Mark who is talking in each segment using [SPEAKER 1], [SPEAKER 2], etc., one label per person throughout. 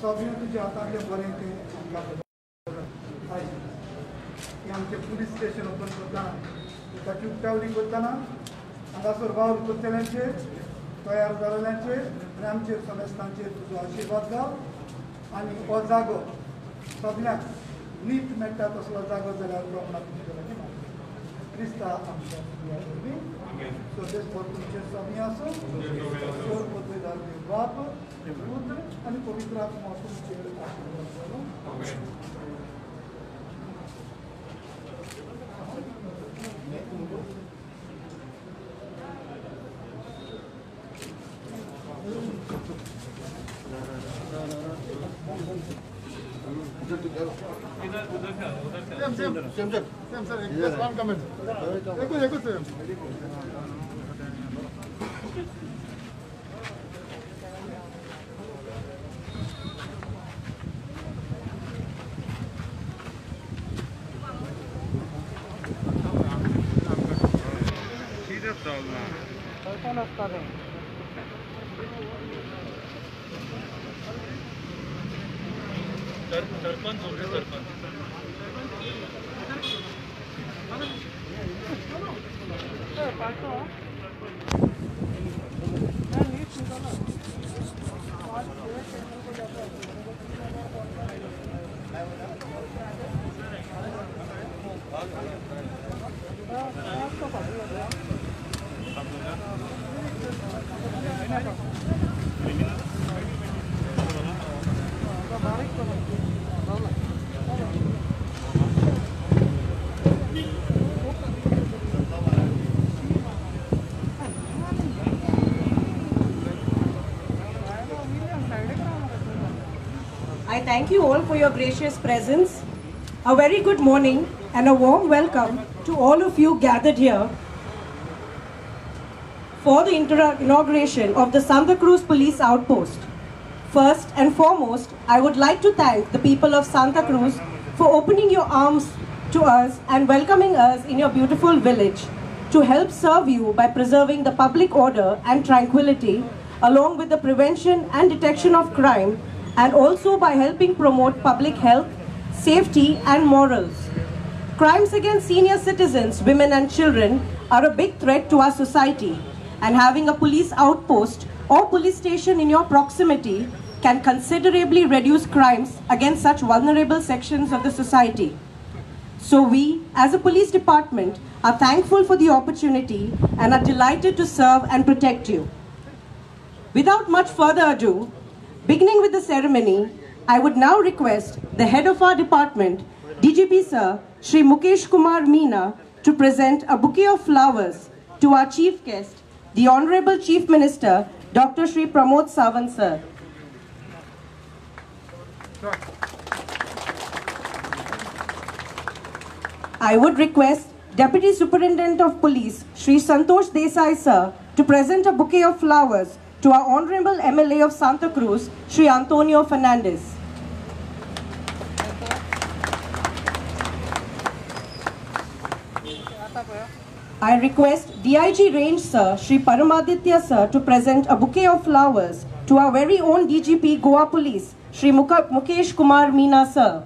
[SPEAKER 1] सगळें तुज्या हातांतलें बरें तें आमकां आयज की आमचें पुलीस स्टेशन ओपन करतना ताची उक्तावणी करतना हांगासर वावर करतल्यांचेर तयार जाल्ल्यांचेर आनी आमचेर समेस्तांचेर तुजो आशिर्वाद जाव आनी हो जागो सगळ्यांक नीत मेळटा तसलो जागो जाल्यार प्रमाणात तुमचे लागीं मागता क्रिस्ता आमच्या वरवीं. सो देश तुमचेर सगळें आसूं. पदवीदार बाप पुत्र आनी पवित्र आत्मा तुमचेर आशिर्वाद जालो.
[SPEAKER 2] Same, sir. Just one comment. Ekko, sir.
[SPEAKER 3] Sarpanch हो गए sarpanch.
[SPEAKER 4] I thank you all for your gracious presence. A very good morning and a warm welcome to all of you gathered here for the inauguration of the Santacruz Police Outpost. First and foremost, I would like to thank the people of Santacruz for opening your arms to us and welcoming us in your beautiful village to help serve you by preserving the public order and tranquility, along with the prevention and detection of crime, and also by helping promote public health, safety and morals. Crimes against senior citizens, women and children are a big threat to our society, and having a police outpost or police station in your proximity can considerably reduce crimes against such vulnerable sections of the society. So we, as a police department, are thankful for the opportunity and are delighted to serve and protect you. Without much further ado, beginning with the ceremony, I would now request the head of our department, DGP Sir, Shri Mukesh Kumar Meena, to present a bouquet of flowers to our chief guest, the Honorable Chief Minister, Dr. Shri Pramod Sawant Sir. I would request Deputy Superintendent of Police, Shri Santosh Desai Sir, to present a bouquet of flowers to our Honorable MLA of Santacruz, Shri Antonio Fernandez. I request DIG Range Sir, Shri Paramaditya Sir, to present a bouquet of flowers to our very own DGP Goa Police, Shri Mukesh Kumar Meena Sir.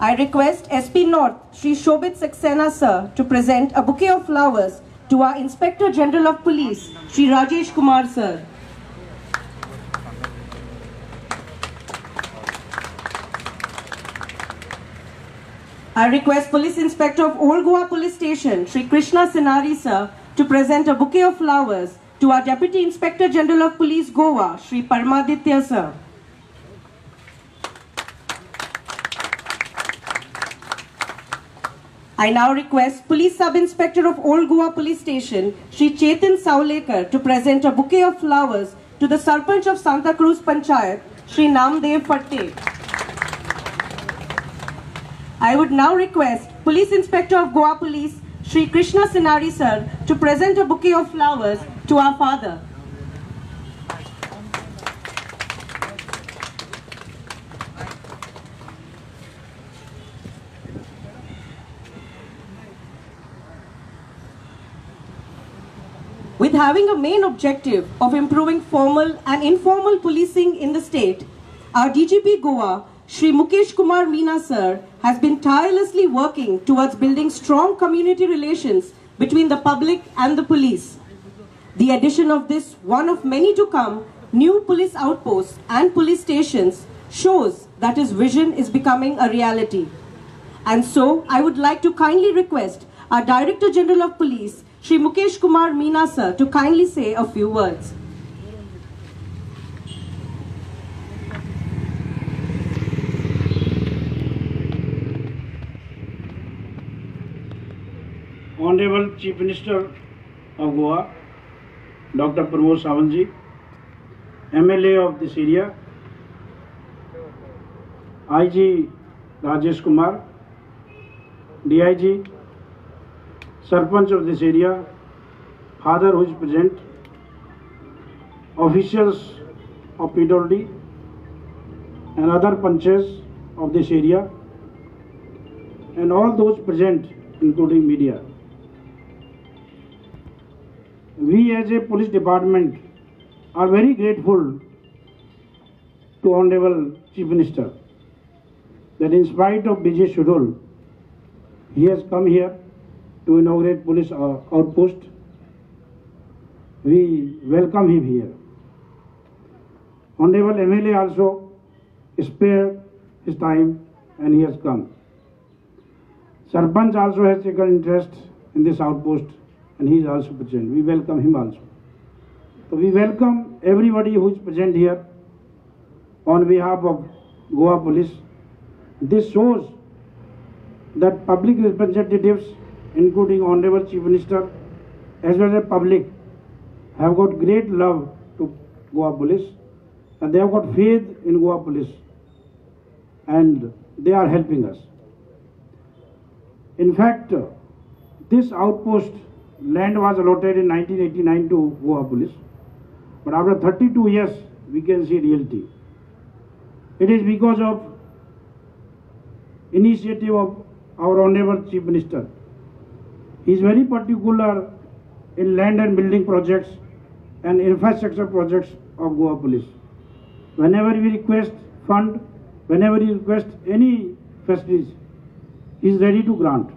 [SPEAKER 4] I request SP North, Shri Shobit Saxena Sir, to present a bouquet of flowers to our Inspector General of Police, Shri Rajesh Kumar Sir. I request Police Inspector of Old Goa Police Station, Shri Krishna Sinari Sir, to present a bouquet of flowers to our Deputy Inspector General of Police Goa, Shri Paramaditya Sir. I now request Police Sub-Inspector of Old Goa Police Station, Shri Chetan Saulekar, to present a bouquet of flowers to the Sarpanch of Santacruz Panchayat, Shri Namdev Patte. I would now request Police Inspector of Goa Police, Shri Krishna Sinari Sir, to present a bouquet of flowers to our father. With having a main objective of improving formal and informal policing in the state, our DGP Goa, Shri Mukesh Kumar Meena sir, has been tirelessly working towards building strong community relations between the public and the police. The addition of this, one of many to come, new police outposts and police stations shows that his vision is becoming a reality. And so, I would like to kindly request our Director General of Police, Shri Mukesh Kumar Meena sir, to kindly say a few words.
[SPEAKER 3] Honorable Chief Minister of Goa, Dr. Pramod Sawant ji, MLA of this area, IG Rajesh Kumar, DIG, Sarpanch of this area, father who is present, officials of PWD and other panchas of this area, and all those present including media. We as a police department are very grateful to Honorable Chief Minister that in spite of busy schedule, he has come here to inaugurate police outpost. We welcome him here. Honorable MLA also spared his time and he has come. Sarpanch also has taken interest in this outpost and he is also present. We welcome him also. So we welcome everybody who is present here on behalf of Goa Police. This shows that public representatives, including Honorable Chief Minister, as well as public, have got great love to Goa Police and they have got faith in Goa Police and they are helping us. In fact, this outpost land was allotted in 1989 to Goa Police, but after 32 years we can see reality. It is because of initiative of our Honorable Chief Minister. He is very particular in land and building projects and infrastructure projects of Goa Police. Whenever we request fund, whenever we request any facilities, he is ready to grant.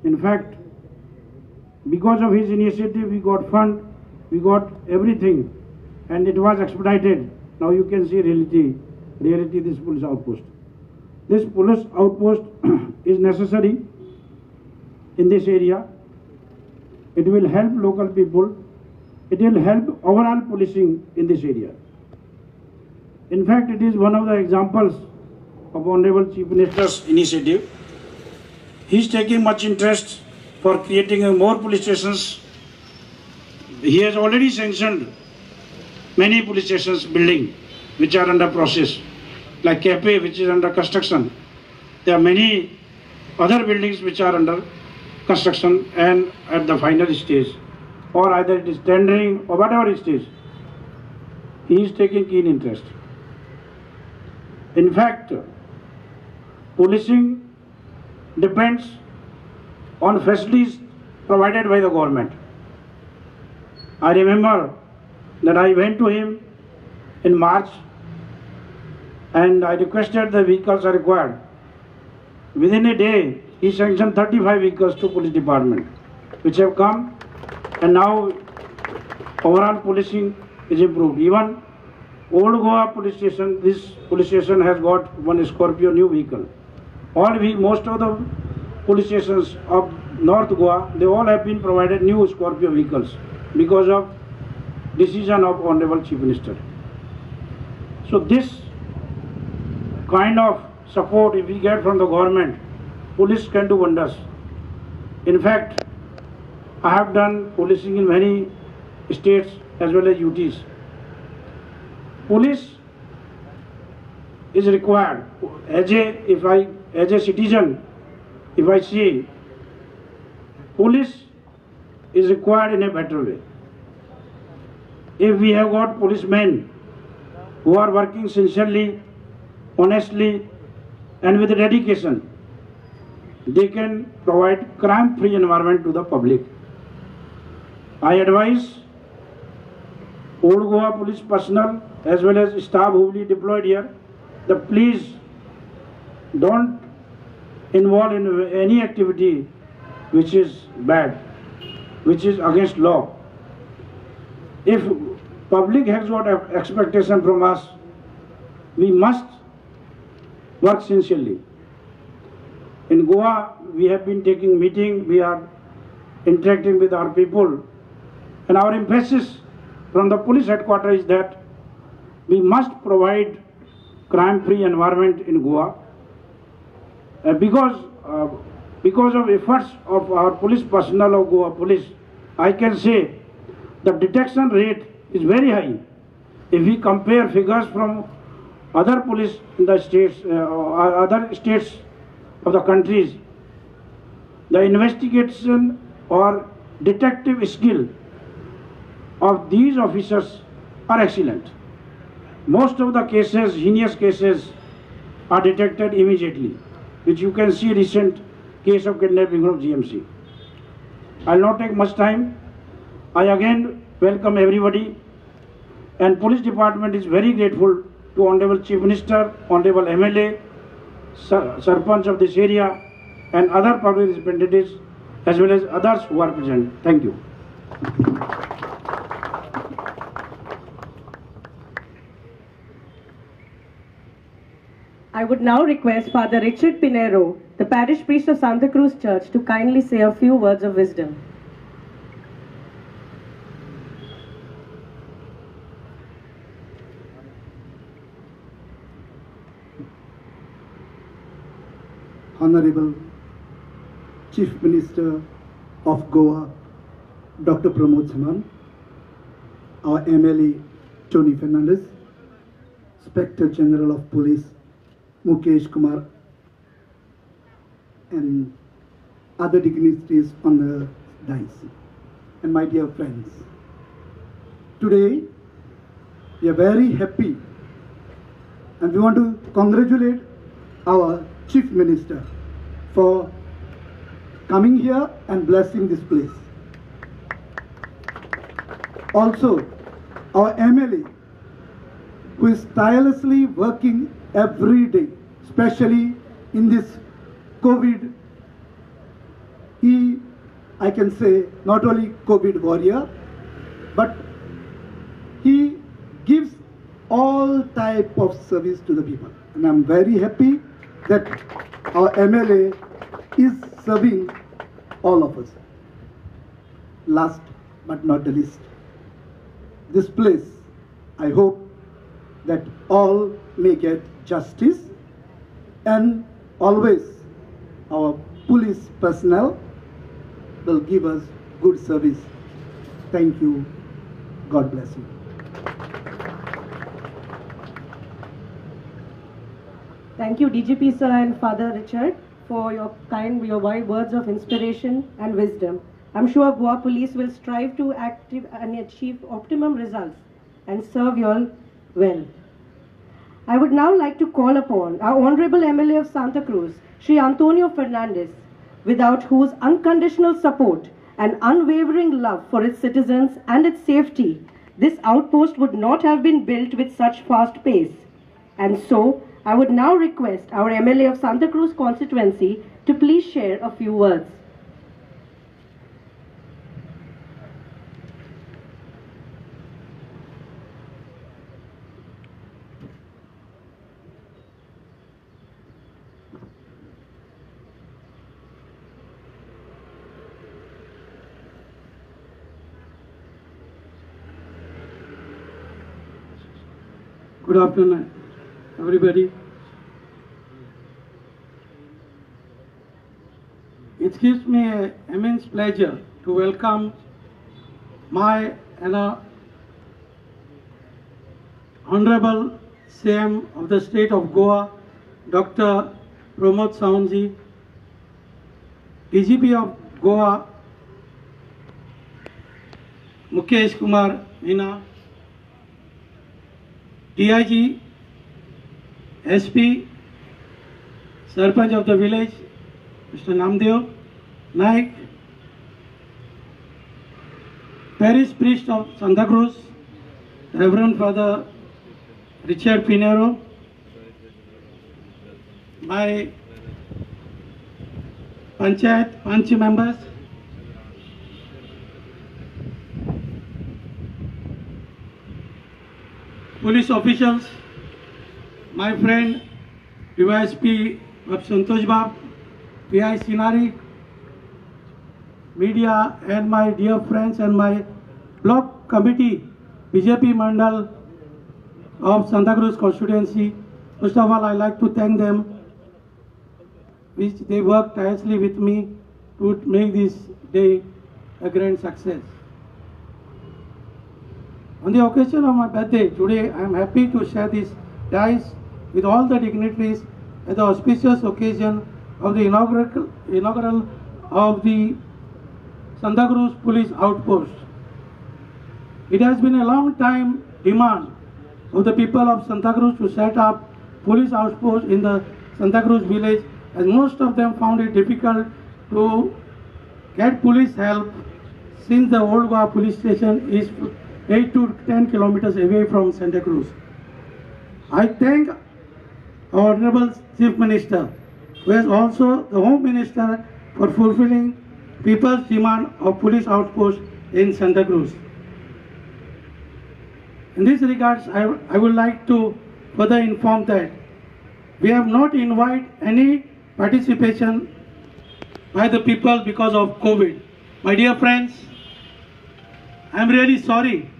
[SPEAKER 3] In fact, because of his initiative, we got fund, we got everything, and it was expedited. Now you can see reality this police outpost. This police outpost is necessary in this area. It will help local people. It will help overall policing in this area. In fact, it is one of the examples of Honorable Chief Minister's initiative. He is taking much interest for creating more police stations. He has already sanctioned many police stations building which are under process, like Cape, which is under construction. There are many other buildings which are under construction and at the final stage, or either it is tendering or whatever it is. He is taking keen interest. In fact, policing depends on facilities provided by the government. I remember that I went to him in March and I requested the vehicles are required. Within a day, he sanctioned 35 vehicles to police department, which have come, and now overall policing is improved. Even Old Goa police station, this police station has got one Scorpio new vehicle. Most of the police stations of North Goa, they all have been provided new Scorpio vehicles because of decision of Honorable Chief Minister. So this kind of support if we get from the government, police can do wonders. In fact, I have done policing in many states as well as UTs. Police is required. As a citizen, if I see, police is required in a better way. If we have got policemen who are working sincerely, honestly, and with dedication, they can provide crime-free environment to the public. I advise Old Goa police personnel as well as staff who will be deployed here that please don't involve in any activity which is bad, which is against law. If public has got expectation from us, we must work sincerely. In Goa, we have been taking meeting, we are interacting with our people, and our emphasis from the police headquarters is that we must provide crime-free environment in Goa. Because of efforts of our police personnel of Goa Police, I can say the detection rate is very high. If we compare figures from other police in the states, other states of the countries, the investigation or detective skill of these officers are excellent. Most of the cases, heinous cases, are detected immediately, which you can see recent case of kidnapping from GMC. I'll not take much time. I again welcome everybody, and police department is very grateful to Honorable Chief Minister, Honorable MLA, Sarpanch of this area, and other public representatives as well as others who are present. Thank you.
[SPEAKER 4] I would now request Father Richard Pinero, the parish priest of Santa Cruz Church, to kindly say a few words of wisdom.
[SPEAKER 1] Honorable Chief Minister of Goa, Dr. Pramod Samant, our MLA Tony Fernandez, Inspector General of Police Mukesh Kumar, and other dignitaries on the dais, and my dear friends. Today, we are very happy and we want to congratulate our Chief Minister for coming here and blessing this place. Also, our MLA, who is tirelessly working every day, especially in this COVID, he, I can say, not only COVID warrior, but he gives all type of service to the people. And I'm very happy that our MLA is serving all of us. Last but not the least, this place, I hope that all may get justice, and always our police personnel will give us good service. Thank you. God bless you.
[SPEAKER 4] Thank you, DGP sir and Father Richard, for your kind, your wise words of inspiration and wisdom. I'm sure Goa Police will strive to active and achieve optimum results and serve you all well. I would now like to call upon our Honorable MLA of Santa Cruz, Shri Antonio Fernandez, without whose unconditional support and unwavering love for its citizens and its safety, this outpost would not have been built with such fast pace. And so, I would now request our MLA of Santa Cruz constituency to please share a few words.
[SPEAKER 5] Good afternoon, everybody. It gives me an immense pleasure to welcome my Honorable CM of the state of Goa, Dr. Pramod Sawant, DGP of Goa, Mukesh Kumar Meena, DIG, SP, Sarpanch of the village, Mr. Namdev Naik, Parish Priest of Santa Cruz, Reverend Father Richard Pinero, my Panchayat Panch members, police officials, my friend DYSP Santosh Bab, PI Sinari, media and my dear friends and my block committee, BJP Mandal of Santa Cruz constituency. First of all, I like to thank them, which they worked tirelessly with me to make this day a grand success. On the occasion of my birthday, today I am happy to share this dais with all the dignitaries at the auspicious occasion of the inaugural of the Santa Cruz Police Outpost. It has been a long time demand of the people of Santa Cruz to set up police outpost in the Santa Cruz village, as most of them found it difficult to get police help since the Old Goa police station is 8 to 10 kilometers away from Santa Cruz. I thank our Honorable Chief Minister, who is also the Home Minister, for fulfilling people's demand of police outpost in Santa Cruz. In this regards, I would like to further inform that we have not invited any participation by the people because of COVID. My dear friends, I am really sorry.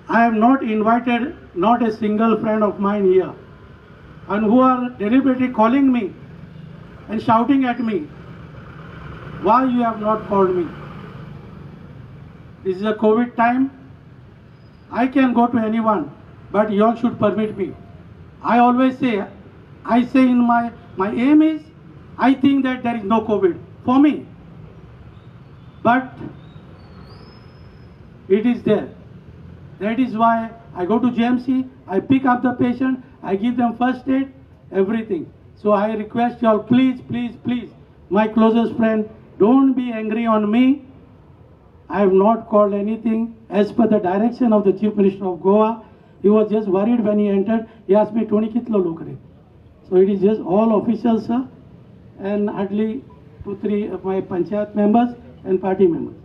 [SPEAKER 5] I have not invited not a single friend of mine here, and who are deliberately calling me and shouting at me, why you have not called me? This is a COVID time. I can go to anyone, but you all should permit me. I always say, I say in my aim is, I think that there is no COVID for me. But it is there. That is why I go to GMC, I pick up the patient, I give them first aid, everything. So I request you all, please, please, please, my closest friend, don't be angry on me. I have not called anything as per the direction of the Chief Minister of Goa. He was just worried when he entered. He asked me, Tony, kitlo lok re? So it is just all officials, sir, and hardly 2-3 of my panchayat members and party members.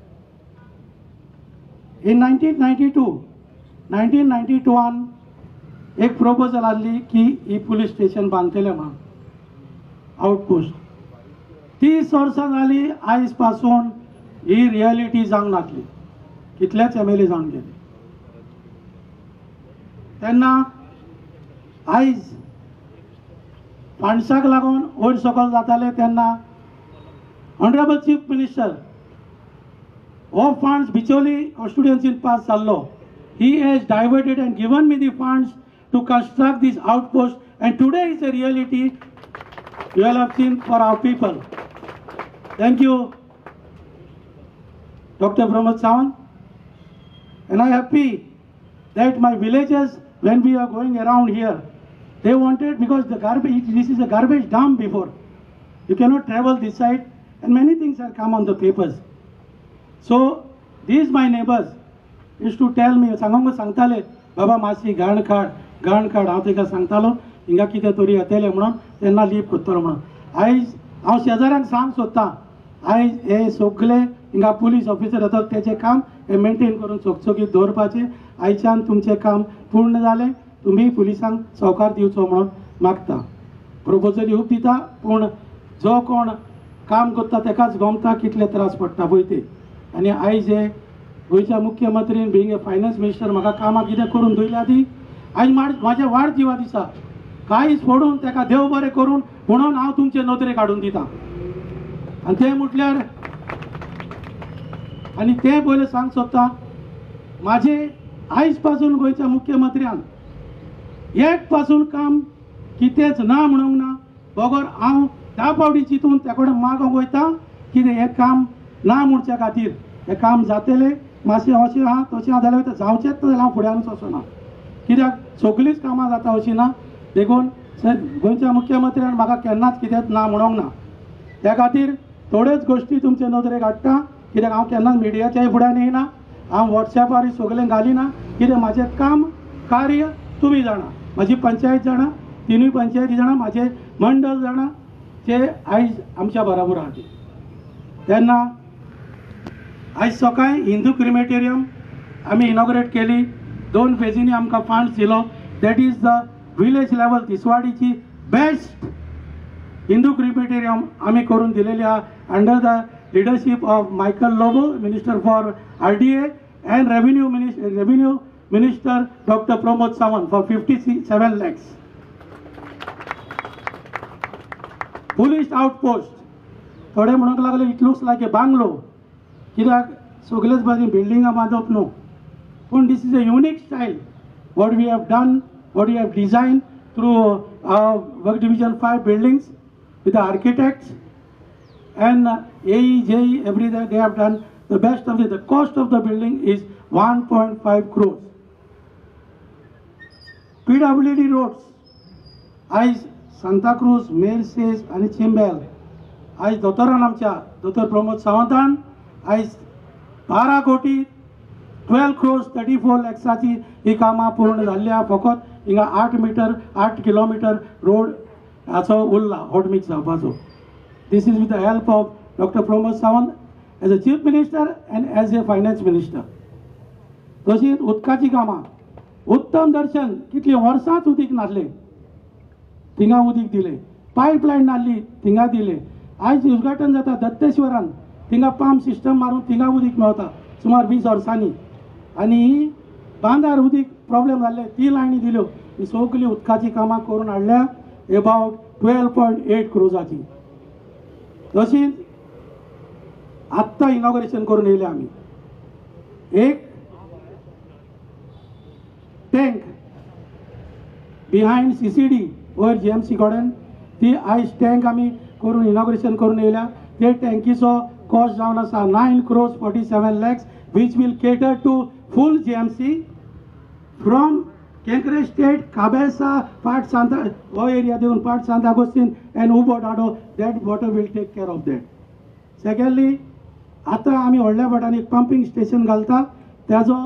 [SPEAKER 5] In 1991 एक proposal आसली की ही police station बांदतले म्हणून outpost. 30 वर्सां जाली आयज पासून ही reality जावंक नासली. कितलेच एम एल ए जावन गेले तेन्ना. आयज फंड्साक लागून वयर सकयल जाताले तेन्ना ऑनरेबल चीफ मिनिस्टर हो फंड्स बिचोली कॉन्स्टिट्युएन्सीन पास जाल्लो. He has diverted and given me the funds to construct this outpost, and today is a reality you all have seen for our people. Thank you, Dr. Pramod Sawant. And I am happy that my villagers, when we are going around here, they wanted, because the garbage, this is a garbage dump before. You cannot travel this side, and many things are come on the papers. So these my neighbors used to tell me, सांगोंक सांगताले, बाबा मातशी घाण काड, घाण काड. हांव तांकां सांगतालो हिंगा कितें तरी येतलें म्हणून, तेन्ना लीप करतलो म्हणून. आयज हांव शेजाऱ्यांक सांग सोदतां, आयज हे सगळे हिंगा पुलीस ऑफिसर येतात, तेचें काम हे मेनटेन करून चकचकीत दवरपाचें. आयच्यान तुमचें काम पूर्ण जालें, तुमी पुलिसांक सहकार दिवचो म्हणून मागता. प्रपोजल खूब दिता, पूण जो कोण काम करता तेकाच गमता कितले त्रास पडटा पळय ते. आनी आयज हे गोंयच्या मुख्यमंत्रीन बिंग ए फायनान्स मिनिस्टर म्हाका कामां कितें करून दिल्या ती आयज म्हाज्या वाडदिवा दिसा कांयच फोडून तेका देव बरें करून म्हणून हांव तुमचे नदरेक हाडून दिता. आनी तें म्हटल्यार, आनी तें पयलें सांग सोदता, म्हाजें आयज पासून गोंयच्या मुख्यमंत्र्यान एक पासून काम कितेंच ना म्हणूंक ना, बगर हांव 10 फावटी चिंतून त्या कडेन मागोंक वयता कितें हें काम ना म्हणच्या खातीर हें काम जातलें. मातशें अशें आहा तशें आहा जाल्यार जावचेंच ना जाल्यार हांव फुड्यानूच वचना, कित्याक सगळींच कामां जाता अशीं ना. देखून गोंयच्या मुख्यमंत्र्यान म्हाका केन्नाच कितेंच ना म्हणूंक ना. त्या खातीर थोड्योच गोश्टी तुमचे नदरेक हाडटा. कित्याक हांव केन्नाच मिडियाच्याय फुड्यान येयना, हांव वॉट्सॅपार सगळें घालिना, कित्याक म्हाजें काम कार्य तुमी जाणा, म्हाजी पंचायत जाणा, तिनूय पंचायती जाणा, म्हाजें मंडळ जाणा, जे आयज आमच्या बराबर आहा ते. तेन्ना आयज सकाळी हिंदू क्रिमेटेरियम आमी इनॉग्रेट केली, 2 फेजींनी आमकां फंड्स दिलो. That is the village level तिसवाडीची best Hindu crematorium आमी करून दिलेली आहा under the leadership of Michael Lobo, minister for RDA and revenue minister doctor Pramod Sawant for 57 lakhs. Police outpost थोडे म्हणूंक लागले it looks like a bungalow, कित्याक सगळेच बाजून बिल्डिंगां बांदप न्हू, पूण this is a unique style what we have done, what we have design through our work division 5 buildings with the architects and AE, JE, everything they have done the best of it. The cost of the building is 1.5 crores. PWD roads, आयज सांताक्रूज, मेरसेस आनी चिंबेल आयज दोतोरान आमच्या दोतोर प्रमोद सावंतान आयज 12 कोटी 12 crores 34 लॅक्साची ही कामां पूर्ण जाल्ली आहा. फकत हिंगा 8 किलोमिटर रोड हाचो उरला हॉट मिक्स जावपाचो. This is with the help of doctor Pramod Sawant as a chief minister and as a finance minister. तशींच उदकाचीं कामां, उत्तम दर्शन कितलीं वर्सांच उदीक नासलें थिंगा उदीक दिलें, पायपलायन नासली थिंगा दिलें. आयज उद्घाटन जाता दत्तेश्वरान, थिंगा पंप सिस्टम मारून थिंगा उदीक मेवता सुमार 20 वर्सांनी. आनी बांदार उदीक प्रॉब्लेम जाल्ले ती लायनी दिल्यो. ही सगळीं उदकाचीं कामां करून हाडल्या एबावट 12.8 क्रोजाची. तशींच आत्तां इनॉग्रेशन करून येयले आमी एक टँक बिहायंड CCD वयर GMC कडेन, ती आयज टँक आमी करून इनॉग्रेशन करून येयल्या. ते टँकीचो कॉस्ट जावन आसा 9 crores 47 lakhs, which will cater to full GMC from Cancale state, Cabeza, part Santa हो एरिया देवन part Sant Agostinho and Ubo Dado, that water will take care of that. Secondly आतां आमी व्हडल्या भाटांनी एक पंपींग स्टेशन घालता, तेजो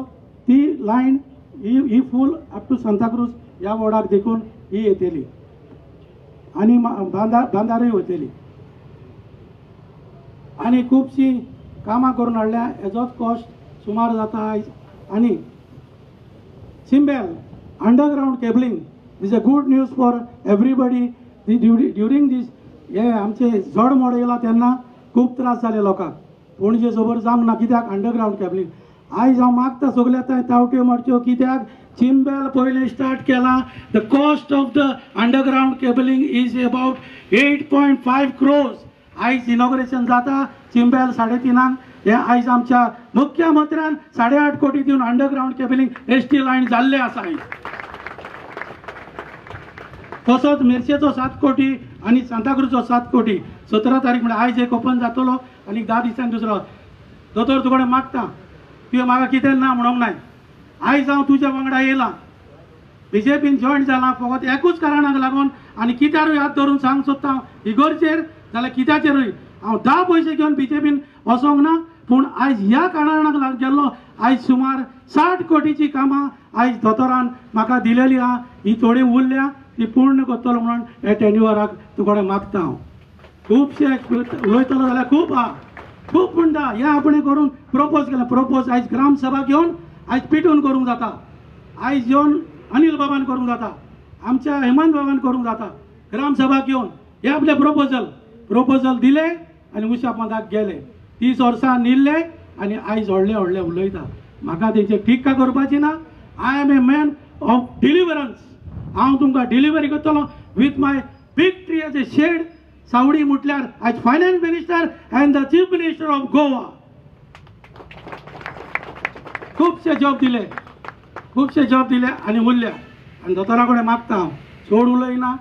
[SPEAKER 5] ती लायन ही फूल अप टू सांताक्रूज ह्या वॉर्डाक देखून ही येतली आनी बांदारूय वयतली. आनी खुबशीं कामां करून हाडल्या, हेजोच कॉस्ट सुमार जाता आयज. आनी Chimbel underground cabling is a good news for everybody. During this हे आमचे झड मोड येयला तेन्ना खूब त्रास जाले लोकांक, पणजे जबर जावंक ना कित्याक अंडरग्रावंड केबलिंग. आयज हांव मागता सगल्या थंय तावट्यो मारच्यो कित्याक चिंबेल पयलें स्टार्ट केलां. The cost of the underground cabling is about 8.5 crores. आयज इनॉग्रेशन जाता चिंबेल 3:30 हे आयज आमच्या मुख्यमंत्र्यान 8.5 कोटी दिवन अंडरग्रावंड केबलिंग ST line जाल्लें आसा आयज. तसोच मिरचेचो 7 कोटी आनी सांताक्रूजचो 7 कोटी 17 तारीख म्हळ्यार आयज एक ओपन जातलो आनी 10 दिसांनी दुसरो. दोतोर तुकडे मागता तुवें म्हाका कितें ना म्हणूंक नाय, आयज हांव तुज्या वांगडा येयलां, बीजेपीन जॉयन जालां फकत एकूच कारणाक लागून आनी कित्यारूय हात धरून सांग सोदता हांव इगोरचेर जाल्यार कित्याचेरूय हांव 10 पयशे घेवन बीजेपीन वचोंक ना, पूण आयज ह्या कारणाक लागून गेल्लो. आयज सुमार 60 कोटीची कामां आयज दोतोरान म्हाका दिलेली आहा, ही थोडी उरल्या ती पूर्ण करतलो म्हणून हे टेन्युअराक तुकडे मागता हांव. खुबशे उलयतलो जाल्यार खूब आहा, खूब म्हणटा हें आपणें करून प्रोपोज केलें. प्रोपोज आयज ग्रामसभा घेवन आयज पिटून करूंक जाता, आयज येवन अनिल बाबान करूंक जाता, आमच्या हेमंत बाबान करूंक जाता. ग्रामसभा घेवन हे आपले प्रोपोजल दिले आनी उशा पंदाक गेले, 30 वर्सां निल्ले आनी आयज व्हडले व्हडले उलयता. म्हाका तेंचे टिका करपाची ना. I am a man of deliverance. हांव तुमकां डिलिव्हरी करतलो with my big tree as a shade. Savedi म्हटल्यार आयज finance minister and the chief minister of Goa. खुबशे जॉब दिले, खुबशे जॉब दिले आनी उरल्या. आनी दोतोरा कडेन मागता हांव, चड उलयना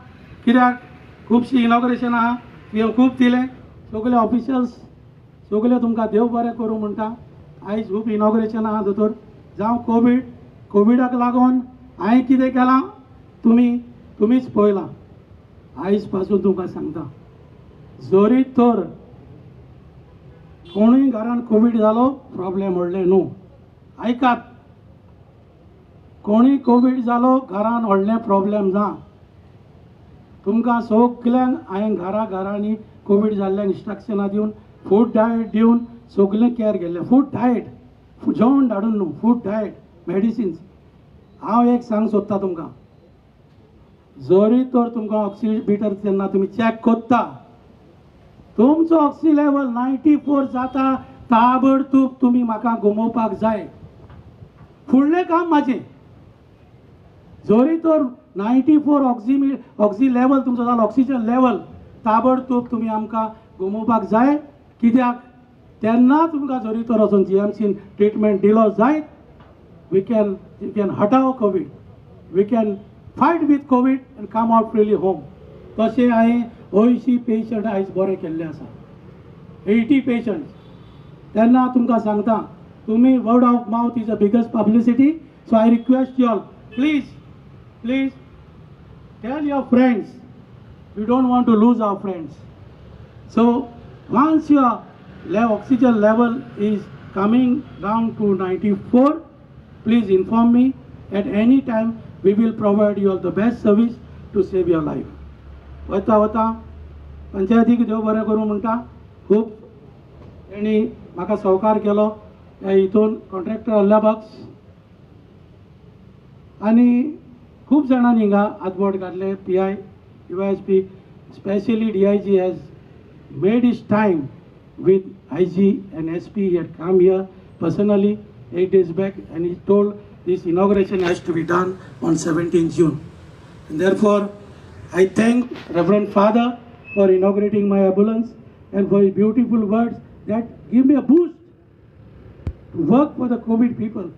[SPEAKER 5] कित्याक खुबशीं इनॉग्रेशन आहा, तुवें खूब दिलें. सगळे ऑफिशल्स सगळे तुमकां देव बरें करूं म्हणटा. आयज खूब इनॉग्रेशन आहा दोतोर, जावं कोविडाक लागून हांवें कितें केलां तुमीच पळयलां. आयज पासून तुमकां सांगता, जरी तर कोणूय घरान कोवीड जालो प्रॉब्लेम व्हडले न्हू. आयकात, कोणूय कोवीड जालो घरान व्हडलें प्रॉब्लेम ना. तुमकां सगल्यांक हांवें घरा घरांनी कोवीड जाल्ल्यांक इन्स्ट्रक्शनां दिवन फूड डायट दिवन सगलें कॅर केल्लें. फूड डायट जेवण धाडून न्हू, फूड डायट मेडिसिन्स. हांव एक सांग सोदता तुमकां, जरी तर तुमकां ऑक्सिमीटर जेन्ना तुमी चॅक करता तुमचो ऑक्सी लेवल 94 जाता, ताबडतोब तुमी म्हाका गमोवपाक जाय. फुडलें काम म्हाजें. जरी तर 94 ऑक्सी लेवल तुमचो जालो, ऑक्सिजन लेवल, ताबडतोब तुमी आमकां गमोवपाक जाय. कित्याक तेन्ना तुमकां जरी तर वचून जीएमसीन ट्रिटमेंट दिलो जायत, we can हटाव Covid, we can fight with Covid and come out freely home. तशें हांवें 80 पेशंट आयज बरे केल्ले आसा, 80 पेशंट्स. तेन्ना तुमकां सांगता, तुमी word of mouth is a biggest publicity. So I request you all, please please tell your friends, we don't want to lose our friends. So once your oxygen level is coming down to 94, please inform me at any time. We will provide you all the best service to save your life. वता वता पंचायतीक देव बरें करूं म्हणटा. खूब तेणी म्हाका सहकार केलो ह्या हितून, कॉन्ट्रॅक्टर अल्लाबक्स आनी खूब जाणांनी हिंगा हातबोट घातलें. PI, DYSP, specially DIG has made his time with IG and SP. He had come here personally 8 days back and he told this inauguration has to be done on 17th June. And therefore, I thank Reverend Father for inaugurating my ambulance and for his beautiful words that give me a boost to work for the COVID people.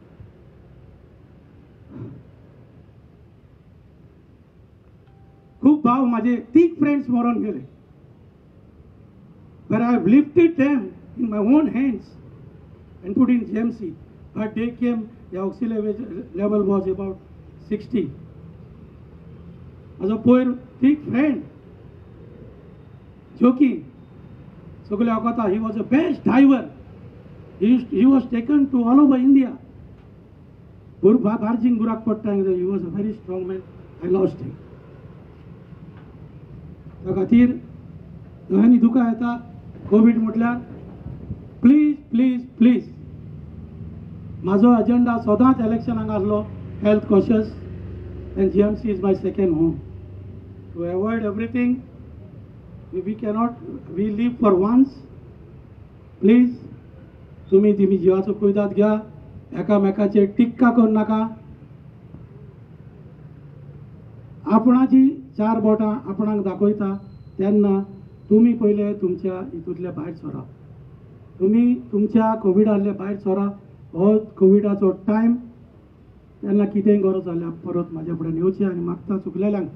[SPEAKER 5] खूब भाव माझे 3 friends मरून गेले, but I have lifted them in my own hands and put in GMC. But they came, the oxygen level was about 60. म्हजो पयर thick friend Joki सगळे वखता, he was a best driver. He was taken to all over India. बार्जींग बुराक पडटा, he was a very strong man. I lost him. त्या खातीर दोळ्यांनी दुकां येता कोवीड म्हटल्यार. प्लीज प्लीज प्लीज, म्हाजो एजेंडा सदांच इलेक्शनाक आसलो health conscious, and GMC is my second home. To avoid everything, we cannot, we live for once. Please तुमी तुमी जिवाचो कुयदाद घ्या, एकामेकाचेर टिक्का करूं नाका. आपणाची 4 बोटां आपणाक दाखयता तेन्ना तुमी पयले तुमच्या हितूंतले भायर सरा, तुमी तुमच्या कोविडांतले भायर सरा. हो कोविडाचो टायम, तेन्ना कितेंय गरज जाल्यार परत म्हाज्या फुड्यान येवचें. आनी मागता चुकलेल्यांक,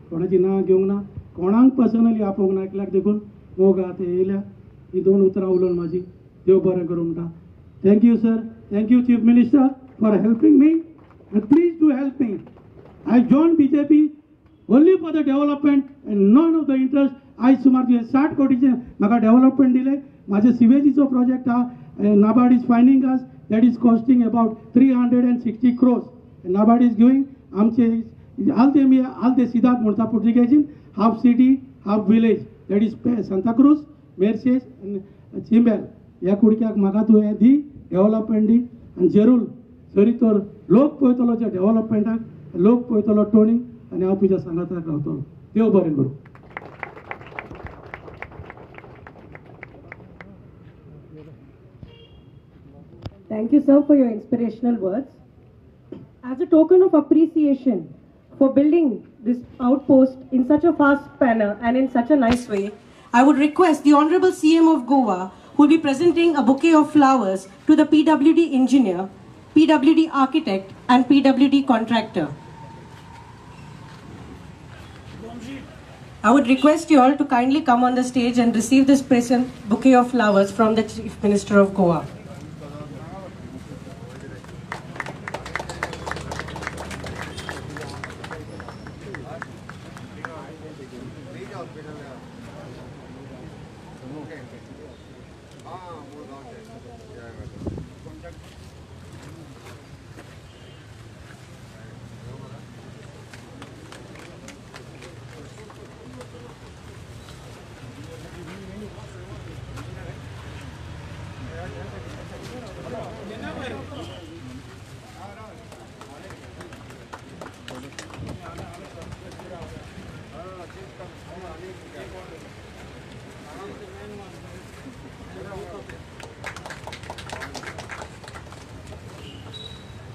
[SPEAKER 5] कोणाची नांव घेवंक ना, कोणाक पर्सनली आपोवंक ना, एकल्याक देखून मोग आहा ते येयल्या. ही 2 उतरां उलोवन म्हाजी देव बरें करूं म्हणटा. Thank you sir, thank you chief minister for helping me, and please do help me. I join BJP only for the development and none of the interest. आयज सुमार तुवें 60 कोटीचें म्हाका डेव्हलपमेंट दिलें. म्हाजे सिवेजीचो प्रोजेक्ट आहा, NABARD is finding us, that is costing about 360 crores. NABARD is giving आमचे आलते आलते सिदाद म्हणटा पुर्तुगेजीन, half city half village, that is Santacruz, Merces आनी चिंबेल. ह्या कुडक्याक म्हाका तुवें दी डेव्हलपमेंट दी. आनी जेरूल जरी तर लोक पळयतलो ज्या डेव्हलपमेंटाक, लोक पळयतलो टोणी, आनी हांव तुज्या सांगाताक रावतलो. देव बरें करूं.
[SPEAKER 4] Thank you, sir, for your inspirational words. As a token of appreciation for building this outpost in such a fast manner and in such a nice way, I would request the Honorable CM of Goa, who will be presenting a bouquet of flowers to the PWD engineer, PWD architect and PWD contractor. I would request you all to kindly come on the stage and receive this present bouquet of flowers from the Chief Minister of Goa.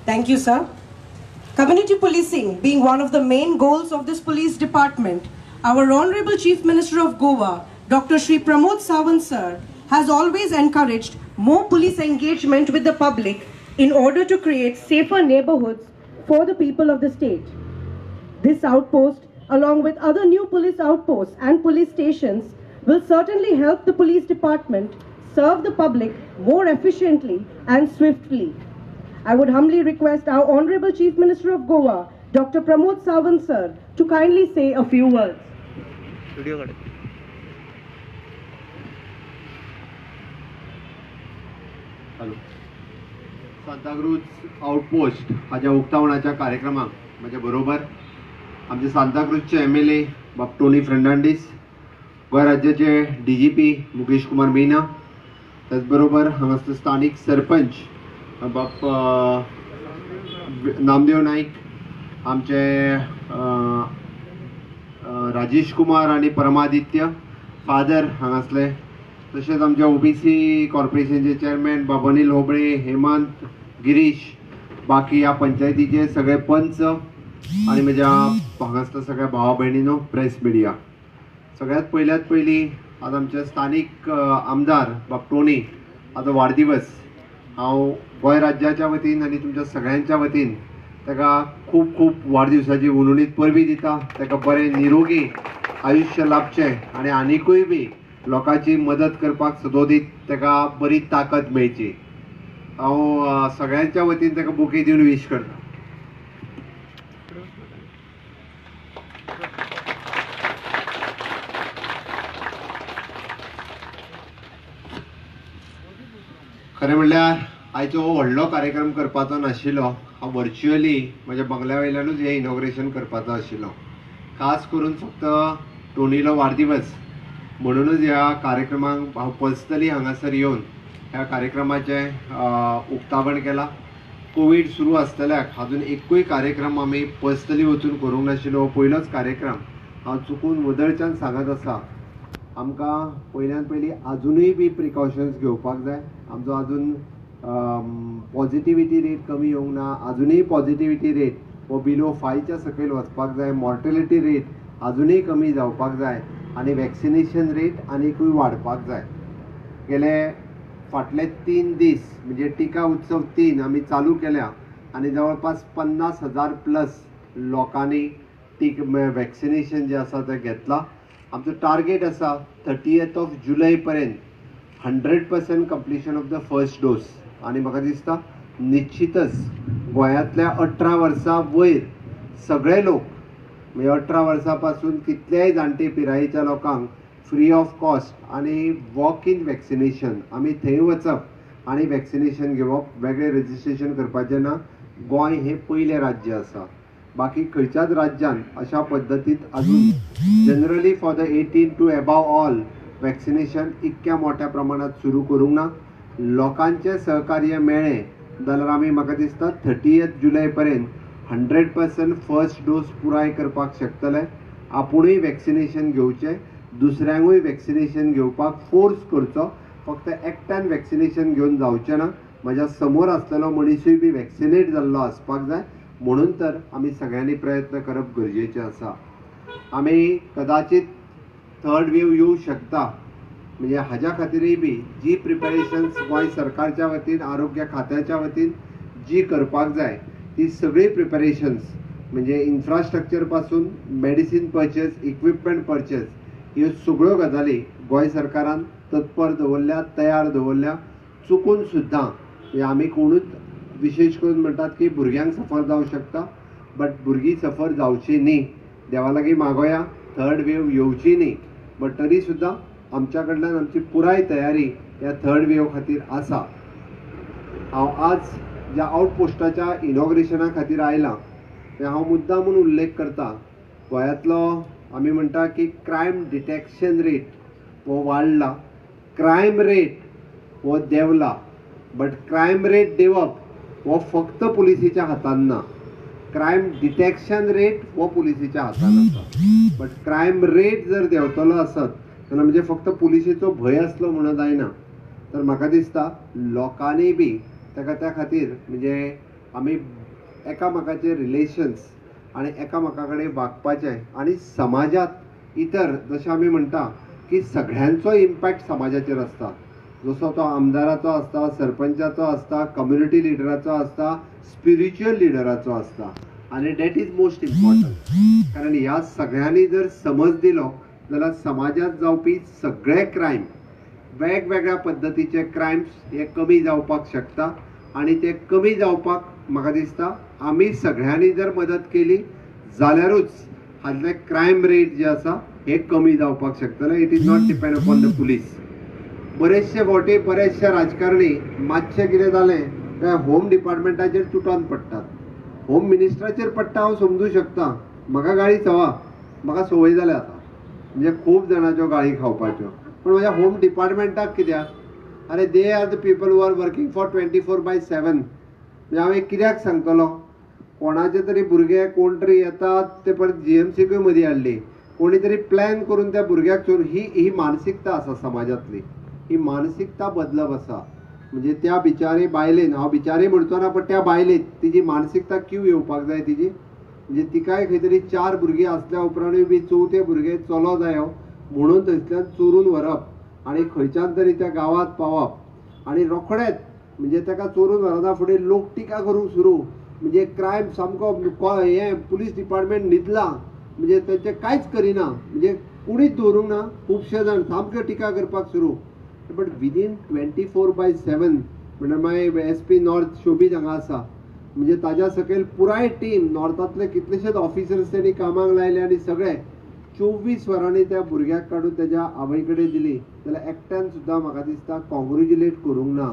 [SPEAKER 4] Thank you, sir. Community policing being one of the main goals of this police department, our Honorable Chief Minister of Goa, Dr. Shri Pramod Sawant sir, has always encouraged more police engagement with the public in order to create safer neighborhoods for the people of the state. This outpost, along with other new police outposts and police stations, will certainly help the police department serve the public more efficiently and swiftly. I would humbly request our Honorable Chief Minister of Goa, Dr. Pramod Sawant sir, to kindly say a few words.
[SPEAKER 6] Hello. Santacruz outpost हाज्या उक्तावणाच्या कार्यक्रमाक म्हज्या बरोबर आमचे सांताक्रूजचे MLA बाब Tony Fernandes, Goa राज्याचे DGP Mukesh Kumar Meena, त्याचबरोबर हांगासर स्थानीक सरपंच बाप नामदेव नाईक, आमचे राजेश कुमार आनी परमादित्य फादर हांगासले, तशेंच आमच्या ओबीसी कॉर्पोरेशनचे चेअरमॅन बाब अनिल होबळे, हेमंत, गिरीश, बाकी ह्या पंचायतीचे सगळे पंच आनी म्हज्या हांगासल्या सगळ्या भावा भयणीनो, प्रेस मिडिया. सगळ्यात पयल्यात पयलीं आज आमचे स्थानीक आमदार बाब टोनी आजो वाडदिवस. हांव गोंय राज्याच्या वतीन आनी तुमच्या सगळ्यांच्या वतीन ताका खूब खूब वाडदिवसाची हुनहुनीत परबीं दिता. ताका बरें निरोगी आयुश्य लाभचें आनी आनिकूय बी लोकांची मदत करपाक सदोदीत ताका बरी ताकद मेळची. हांव सगळ्यांच्या वतीन ताका बुके दिवन वीश करता. खरें म्हणल्यार आयचो हो व्हडलो कार्यक्रम करपाचो नाशिल्लो. हांव वर्च्युअली म्हज्या बंगल्या वयल्यानूच हें इनॉग्रेशन करपाचो आशिल्लो. खास करून फक्त टोनीलो वाडदिवस म्हणूनच ह्या कार्यक्रमाक हांव पर्सनली हांगासर येवन ह्या कार्यक्रमाचें उक्तावण केलां. कोवीड सुरू आसतल्याक अजून एकूय कार्यक्रम आमी पर्सनली वचून करूंक नाशिल्लो. हो पयलोच कार्यक्रम. हांव चुकून वदळच्यान सांगत आसा, आमकां पयल्यान पयलीं आजुनूय बी प्रिकॉशन्स घेवपाक जाय. आमचो आजून पॉजिटिविटी रेट कमी येवंक ना, आजुनूय पॉजिटिविटी रेट हो बिलो 5च्या सकयल वचपाक जाय, मॉर्टेलिटी रेट आजुनूय कमी जावपाक जाय आनी वॅक्सिनेशन रेट आनीकूय वाडपाक जाय. गेले फाटले 3 दीस म्हणजे टिका उत्सव 3 आमी चालू केल्या आनी जवळपास 50,000 प्लस लोकांनी वॅक्सिनेशन जें आसा तें घेतलां. आमचो टार्गेट आसा 30th of जुलय पर्यंत 100% completion of the first dose. आनी म्हाका दिसता निश्चितच गोंयांतल्या 18 वर्सां वयर सगळे लोक, म्हणजे 18 वर्सां पासून कितल्याय जाणटे पिरायेच्या लोकांक फ्री ऑफ कॉस्ट आनी वॉक इन वॅक्सिनेशन, आमी थंय वचप आनी वॅक्सिनेशन घेवप, वेगळें रजिस्ट्रेशन करपाचें ना. गोंय हें पयलें राज्य आसा. बाकी खंयच्याच राज्यान अशा पद्दतींत अजून generally for the 18 to above all vaccination इतक्या मोठ्या प्रमाणात सुरू करूंक ना. लोकांचें सहकार्य मेळ्ळें जाल्यार आमी म्हाका दिसता 30th जुलय पर्यंत 100% फर्स्ट डोस पुराय करपाक शकतले. आपुणूय वॅक्सिनेशन घेवचें, दुसऱ्यांकूय वॅक्सिनेशन घेवपाक फोर्स करचो. फक्त एकट्यान वॅक्सिनेशन घेवन जावचें ना, म्हज्या समोर आसलेलो मनिसूय बी वॅक्सिनेट जाल्लो आसपाक जाय. म्हणून तर आमी सगळ्यांनी प्रयत्न करप गरजेचें आसा. आमी कदाचित थर्ड वेव येवं शकता, म्हणजे हाज्या खातीरय बी जी प्रिपरेशन्स गोंय सरकारच्या वतीन, आरोग्य खात्याच्या वतीन जी करपाक जाय ती सगळी प्रिपरेशन्स, म्हणजे इन्फ्रास्ट्रक्चर पासून मेडिसीन पर्चेस, इक्विपमेंट पर्चेस, ह्यो सगळ्यो गजाली गोंय सरकारान तत्पर दवरल्या, तयार दवरल्या. चुकून सुद्दां म्हणजे आमी कोणूच विशेश करून म्हणटात की भुरग्यांक सफर जावं शकता, बट भुरगीं सफर जावची न्ही, देवा लागीं मागोया थर्ड वेव येवची न्ही, बट तरी सुद्दां आमच्या कडल्यान आमची पुराय तयारी ह्या थर्ड वेव खातीर आसा. हांव आज ज्या आउटपोस्टाच्या इनॉग्रेशना खातीर आयलां तें हांव मुद्दाम म्हूण उल्लेख करता. गोंयांतलो आमी म्हणटा की क्रायम डिटेक्शन रेट हो वाडला, क्रायम रेट हो देंवला, बट क्रायम रेट देंवप हो फक्त पुलिसेच्या हातान ना. क्रायम डिटेक्शन रेट हो पुलिसेच्या हातान आसा, बट क्रायम रेट जर देंवतलो आसत जाल्यार म्हणजे फक्त पुलिसेचो भंय आसलो म्हणून जायना. तर म्हाका दिसता लोकांनी बी ताका त्या खातीर म्हणजे आमी एकामेकाचे रिलेशन्स आनी एकामेका कडेन वागपाचें आनी समाजांत इतर जशें आमी म्हणटा की सगळ्यांचो इम्पॅक्ट समाजाचेर आसता, जसो तो आमदाराचो आसता, सरपंचाचो आसता, कम्युनिटी लिडराचो आसता, स्पिरिच्युअल लिडराचो आसता आनी that is most important. कारण ह्या सगळ्यांनी जर समज दिलो जाल्यार समाजांत जावपी सगळे क्रायम, वेगवेगळ्या पद्दतीचे क्रायम्स हे कमी जावपाक शकता आनी ते कमी जावपाक म्हाका दिसता आमी सगळ्यांनी जर मदत केली जाल्यारूच हातले क्रायम रेट जे आसा हे कमी जावपाक शकतले. It is not depend upon the police. बरेचशे फावटी बरेचशे राजकारणी मातशें कितें जालें काय होम डिपार्टमेंटाचेर तुटोन पडटात, होम मिनिस्टराचेर पडटा. हांव समजूं शकता, म्हाका गाळी सवा, म्हाका संवय जाल्या आतां, म्हणजे खूब जाणाच्यो गाळी खावपाच्यो. पूण म्हज्या होम डिपार्टमेंटाक कित्याक? अरे they are the people who are working for 24/7. म्हणजे हांव एक कित्याक सांगतलो, कोणाचे तरी भुरगे कोण तरी येतात ते परत जीएमसीकूय मदीं हाडली, कोणी तरी प्लॅन करून त्या भुरग्याक चोरून. ही मानसिकता आसा समाजांतली, ही मानसिकता बदलप आसा. म्हणजे त्या बिचारे बायलेन, हांव बिचारे म्हणचो ना, पण त्या बायलेन तिजी मानसिकता क्यू येवपाक जाय तिजी. म्हणजे तिकाय खंय तरी 4 भुरगीं आसल्या उपरांतूय बी चवथे भुरगे चलो जायो म्हणून थंयसल्यान चोरून व्हरप आनी खंयच्यान तरी त्या गांवांत पावप आनी रोखडेच म्हणजे ताका चोरून व्हरना फुडें लोक टिका करूंक सुरू. म्हणजे क्रायम सामको हें पुलीस डिपार्टमेंट न्हिदला, म्हणजे तेंचें कांयच करिना, म्हणजे कोणीच दवरूंक ना, खुबशे जाण सामक्यो टिका करपाक सुरू. बट विदीन 24/7 म्हणल्यार मागीर एस पी नॉर्थ शोबीत हांगा आसा, म्हणजे ताज्या सकयल पुराय टीम नॉर्थांतले कितलेशेच ऑफिसर्स तेणी कामाक लायले आनी सगळे 24 वरांनी त्या भुरग्याक काडून तेज्या आवय कडेन दिली. जाल्यार एकट्यान सुद्दां म्हाका दिसता कॉंग्रेच्युलेट करूंक ना,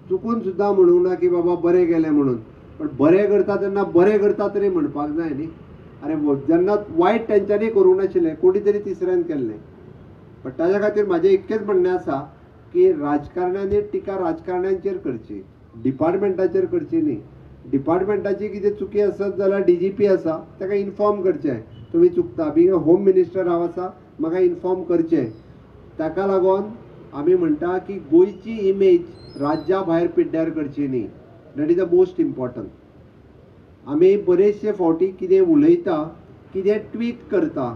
[SPEAKER 6] चुकून सुद्दां म्हणूंक ना की बाबा बरें गेलें म्हणून. पण बरें करता तेन्ना बरें करता तरी म्हणपाक जाय न्ही. अरे जेन्ना वायट तेंच्यांनी करूंक नाशिल्लें, कोणी तरी तिसऱ्यान केल्लें. बट ताज्या खातीर म्हाजें इतकेंच म्हणणें आसा की राजकारण्यांनी टिका राजकारण्यांचेर करची, डिपार्टमेंटाचेर करची न्ही. डिपार्टमेंटाची कितें चुकी आसत जाल्यार डीजीपी आसा ताका इन्फॉर्म करचें, तुमी चुकता. बींग होम मिनिस्टर हांव आसा, म्हाका इन्फॉर्म करचें. ताका लागून आमी म्हणटा की गोंयची इमेज राज्या भायर पिड्ड्यार करची न्ही. That is the most important. आमी बरेचशे फावटी कितें उलयता, कितें ट्वीट करता,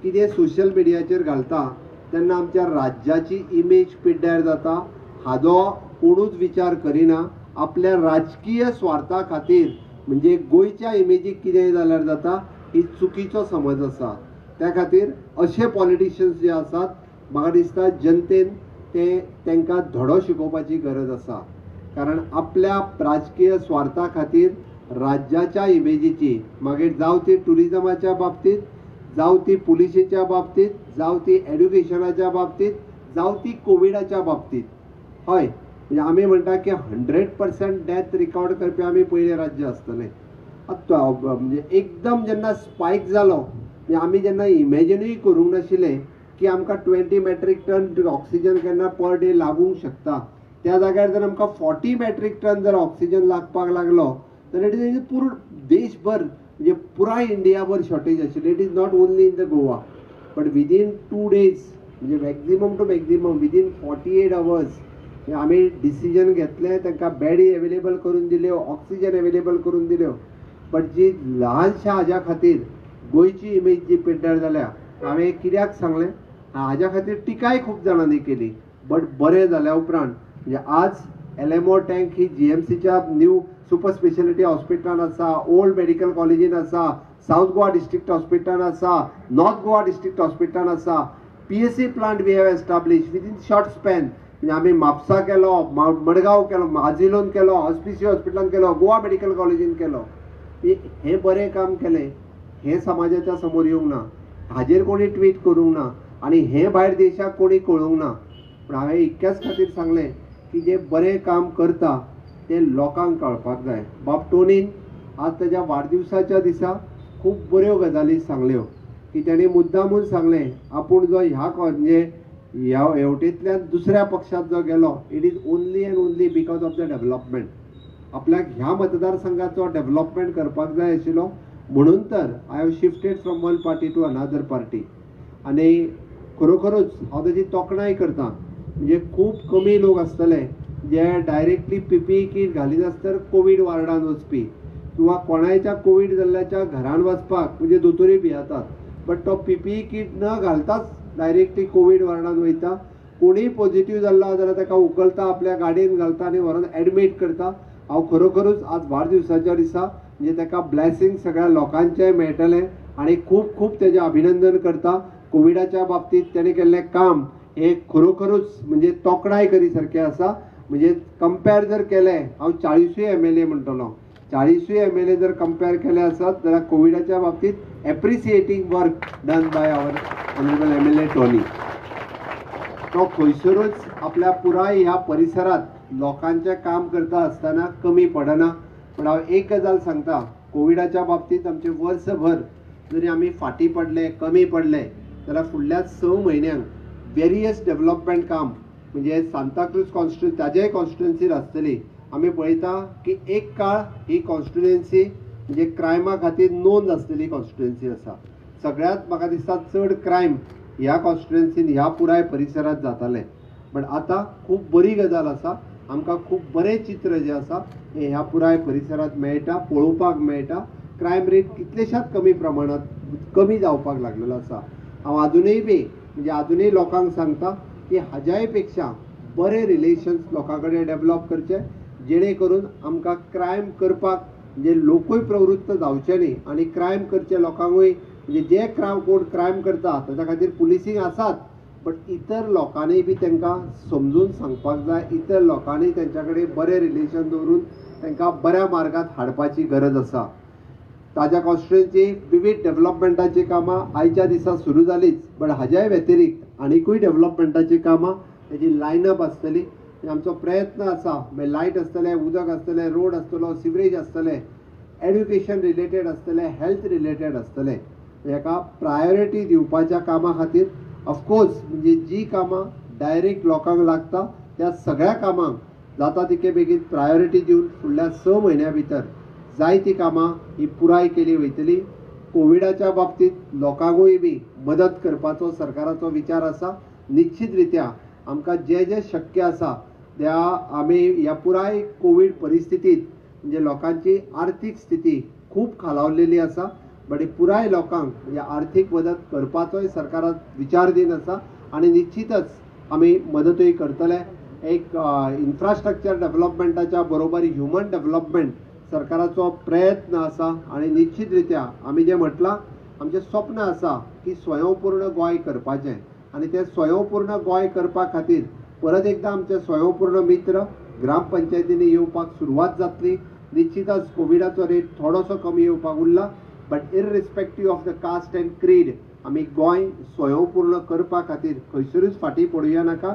[SPEAKER 6] कितें सोशल मिडियाचेर घालता तेन्ना आमच्या राज्याची इमेज पिड्ड्यार जाता. हाजो कोणूच विचार करिना. आपल्या राजकीय स्वार्था खातीर म्हणजे गोंयच्या इमेजीक कितेंय जाल्यार जाता, ही चुकीचो समज आसा. त्या खातीर अशे पॉलिटिशियन्स जे आसात म्हाका दिसता जनतेन ते तांकां धडो शिकोवपाची गरज आसा. कारण आपल्या राजकीय स्वार्था खातीर राज्याच्या इमेजीची, मागीर जावं ती ट्युरिजमाच्या बाबतींत, जावं ती पुलिशेच्या बाबतींत, जावं ती एड्युकेशनाच्या बाबतींत, जावं ती कोविडाच्या बाबतींत. हय, म्हणजे आमी म्हणटा की 100% डेथ रिकॉर्ड करपी आमी पयलें राज्य आसतलें. आतां म्हणजे एकदम जेन्ना स्पायक जालो, म्हणजे आमी जेन्ना इमेजिनूय करूंक नाशिल्लें की आमकां 20 मेट्रीक टन ऑक्सिजन केन्ना पर डे लागूंक शकता, त्या जाग्यार जर आमकां 40 मेट्रीक टन जर ऑक्सिजन लागपाक लागलो जाल्यार it is पुरो देशभर, म्हणजे पुराय इंडियाभर शॉर्टेज आशिल्ली. It is not only in the Goa, but within 2 days, म्हणजे maximum to maximum within 48 hours आमी डिसिजन घेतलें, तांकां बेडी एवेलेबल करून दिल्यो, ऑक्सिजन एवेलेबल करून दिल्यो. बट जी ल्हानशा हाज्या खातीर गोंयची इमेज जी पिड्ड्यार जाल्या, हांवें कित्याक सांगलें, हाज्या खातीर टिकाय खूब जाणांनी केली. बट बरें जाल्या उपरांत म्हणजे आज एलएमओ टँक ही जीएमसीच्या न्यू सुपर स्पेशलिटी हॉस्पिटलान आसा, ओल्ड मेडिकल कॉलेजीन आसा, सावथ गोवा डिस्ट्रिक्ट हॉस्पिटलान आसा, नॉर्थ गोवा डिस्ट्रिक्ट हॉस्पिटलान आसा. PSC plant we have establish within short span. म्हणजे आमी म्हापसा केलो, मडगांव केलो, आजिलोन केलो, हॉस्पिसी हॉस्पिटलान केलो, गोवा मेडिकल कॉलेजीन केलो. हें बरें काम केलें, हें समाजाच्या समोर येवंक ना, हाजेर कोणी ट्वीट करूंक ना आनी हें भायर देशाक कोणी कळोवंक ना. पूण हांवें इतक्याच खातीर सांगलें की जें बरें काम करता तें लोकांक कळपाक जाय. बाब टोनीन आज ताज्या वाडदिवसाच्या दिसा खूब बऱ्यो गजाली सांगल्यो की ताणें मुद्दामून सांगलें आपूण जो ह्या म्हणजे ह्या हेवटेंतल्यान दुसऱ्या पक्षांत जो गेलो, it is only and only because of the development. आपल्याक ह्या मतदारसंघाचो डेव्हलपमेंट करपाक जाय आशिल्लो म्हणून तर I have shifted from one party to another party. आनी खरोखरूच हांव ताजी तोखणाय करता. म्हणजे खूब कमी लोक आसतले जे डायरेक्टली पीपीई कीट घालिनासतना कोवीड वार्डान वचपी किंवा कोणायच्या कोवीड जाल्ल्याच्या घरान वचपाक म्हणजे दोतोरूय भियेतात, बट तो पीपीई कीट न घालताच डायरेक्टली कोवीड वार्डान वयता. कोणीय पॉझिटिव्ह जाल्लो जाल्यार ताका उखलता, आपल्या गाडयेन घालता आनी व्हरोन एडमीट करता. हांव खरोखरूच आज वाडदिवसाच्या दिसा म्हणजे ताका ब्लेसिंग सगळ्या लोकांचें मेळटलें आनी खूब खूब तेजें अभिनंदन करता. कोविडाच्या बाबतींत तेणें केल्लें काम हें खरोखरूच म्हणजे तोखणाय करी सारकें आसा. म्हणजे कंपेर जर केलें, हांव 40 MLA म्हणटलो, 40 MLA जर कंपेर केले आसत जाल्यार कोविडाच्या बाबतींत appreciating work done by our honourable MLA Tony. तो खंयसरूच आपल्या पुराय ह्या परिसरांत लोकांचें काम करता आसतना कमी पडना. पूण हांव एक गजाल सांगता, कोविडाच्या बाबतींत आमचें वर्सभर जरी आमी फाटीं पडले, कमी पडले जाल्यार फुडल्या 6 म्हयन्यांक वेरियस डेवलपमेंट काम म्हणजे सांताक्रूज कॉन्स्टिट्युएन्सी ताजेय कॉन्स्टिट्युएन्सीर आसतली. आमी पळयता की एक काळ ही कॉन्स्टिट्युएन्सी म्हणजे क्रायमा खातीर नोंद आसलेली कॉन्स्टिट्युएन्सी आसा. सगळ्यांत म्हाका दिसता चड क्रायम ह्या कॉन्स्टिट्युएन्सीन ह्या पुराय परिसरांत जातालें, बट आतां खूब बरी गजाल आसा. आमकां खूब बरें चित्र जें आसा हें ह्या पुराय परिसरांत मेळटा, पळोवपाक मेळटा. क्रायम रेट कितलेशाच कमी प्रमाणांत कमी जावपाक लागलेलो आसा. हांव आजुनूय बी म्हणजे आजुनूय लोकांक सांगता की हाज्याय पेक्षा बरे रिलेशन्स लोकां कडेन डेवलप करचे, जेणे करून आमकां क्रायम करपाक म्हणजे लोकूय प्रवृत्त जावचे न्ही आनी क्रायम करचे लोकांकूय म्हणजे जे क्रायम कोण क्रायम करता ताच्या खातीर पुलिसींग आसात, बट इतर लोकांनी बी तांकां समजून सांगपाक जाय, इतर लोकांनी तेंच्या कडेन बरें रिलेशन दवरून तांकां बऱ्या मार्गात हाडपाची गरज आसा. ताज्या कॉन्स्टिट्युएन्सी विविध डेवलपमेंटाची कामां आयच्या दिसा सुरू जालीच, बट हाज्याय व्यतिरिक्त आनिकूय डेवलपमेंटाची कामां तेजी लायनअप आसतली. आमचो प्रयत्न आसा, मागीर लायट आसतलें, उदक आसतलें, रोड आसतलो, सिवरेज आसतलें, एड्युकेशन रिलेटेड आसतलें, हेल्थ रिलेटेड आसतलें. हेका प्रायोरिटी दिवपाच्या कामा खातीर ऑफकोर्स म्हणजे जी कामां डायरेक्ट लोकांक लागता त्या सगळ्या कामांक जाता तितके बेगीन प्रायोरिटी दिवन फुडल्या 6 म्हयन्या भितर जायती कामां ही पुराय केली वयतली. कोविडाच्या बाबतींत लोकांकूय बी मदत करपाचो सरकाराचो विचार आसा. निश्चित रित्या आमकां जें जें शक्य आसा त्या आमी ह्या पुराय कोवीड परिस्थितींत म्हणजे लोकांची आर्थीक स्थिती खूब खालावलेली आसा, बट पुराय लोकांक म्हणजे आर्थीक मदत करपाचोय सरकारान विचारधीन आसा आनी निश्चितच आमी मदतूय करतले. एक इन्फ्रास्ट्रक्चर डेवलपमेंटाच्या बरोबर ह्युमन डेवलपमेंट सरकाराचो प्रयत्न आसा आनी निश्चित रित्या आमी जें म्हटलां आमचें स्वप्न आसा की स्वयंपूर्ण गोंय करपाचें आनी तें स्वयंपूर्ण गोंय करपा खातीर परत एकदां आमचे स्वयंपूर्ण मित्र ग्रामपंचायतींनी येवपाक सुरवात जातली. निश्चितच कोविडाचो रेट थोडोसो कमी येवपाक उरला, but irrespective of the caste and creed आमी गोंय स्वयंपूर्ण करपा खातीर खंयसरूच फाटीं पडुया नाका.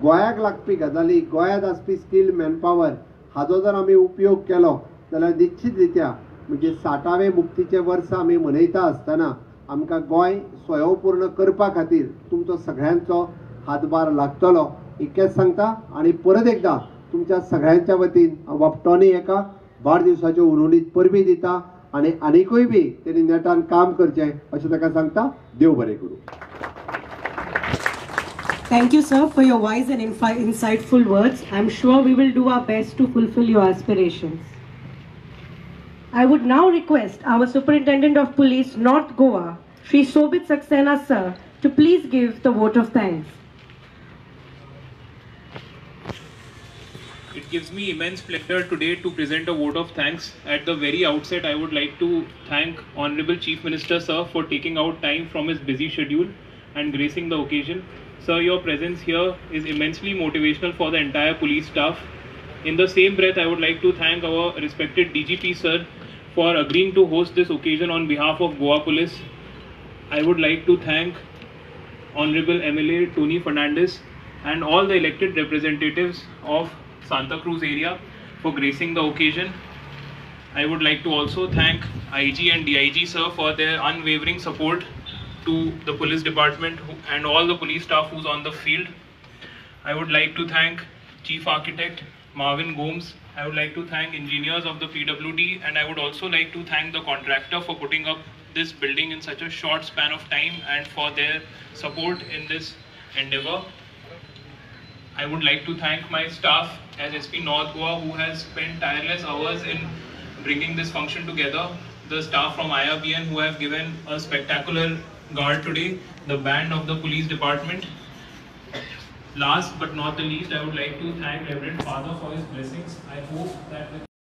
[SPEAKER 6] गोंयाक लागपी गजाली, गोंयांत आसपी स्कील मॅनपावर हाजो जर आमी उपयोग केलो जाल्यार निश्चित रित्या म्हणजे 60वें मुक्तीचें वर्स आमी मनयता आसतना आमकां गोंय स्वयंपूर्ण करपा खातीर तुमचो सगळ्यांचो हातभार लागतलो इतकेंच सांगता. आनी परत एकदां तुमच्या सगळ्यांच्या वतीन हांव बाब टॉनी हेका वाडदिवसाच्यो उलोवणीत परबीं दिता आनी आनिकूय बी तेणी नेटान काम करचें अशें ताका सांगता. देव बरें करूं.
[SPEAKER 4] Thank you, sir, for your wise and insightful words. I'm sure we will do our best to fulfill your aspirations. I would now request our Superintendent of Police, North Goa, Shri Sobhit Saxena, sir, to please give the vote of thanks.
[SPEAKER 7] It gives me immense pleasure today to present a vote of thanks. At the very outset, I would like to thank Honorable Chief Minister, sir, for taking out time from his busy schedule and gracing the occasion. Sir, your presence here is immensely motivational for the entire police staff. In the same breath, I would like to thank our respected DGP, sir, for agreeing to host this occasion on behalf of Goa Police. I would like to thank Honorable MLA Tony Fernandes and all the elected representatives of Santacruz area for gracing the occasion. I would like to also thank IG and DIG sir for their unwavering support to the police department and all the police staff who's on the field. I would like to thank Chief Architect Marvin Gomes. I would like to thank engineers of the PWD, and I would also like to thank the contractor for putting up this building in such a short span of time and for their support in this endeavor. I would like to thank my staff as SP North Goa, who has spent tireless hours in bringing this function together, the staff from IRBN who have given a spectacular guard today, the band of the police department. Last but not the least, I would like to thank Reverend Father for his blessings. I hope that with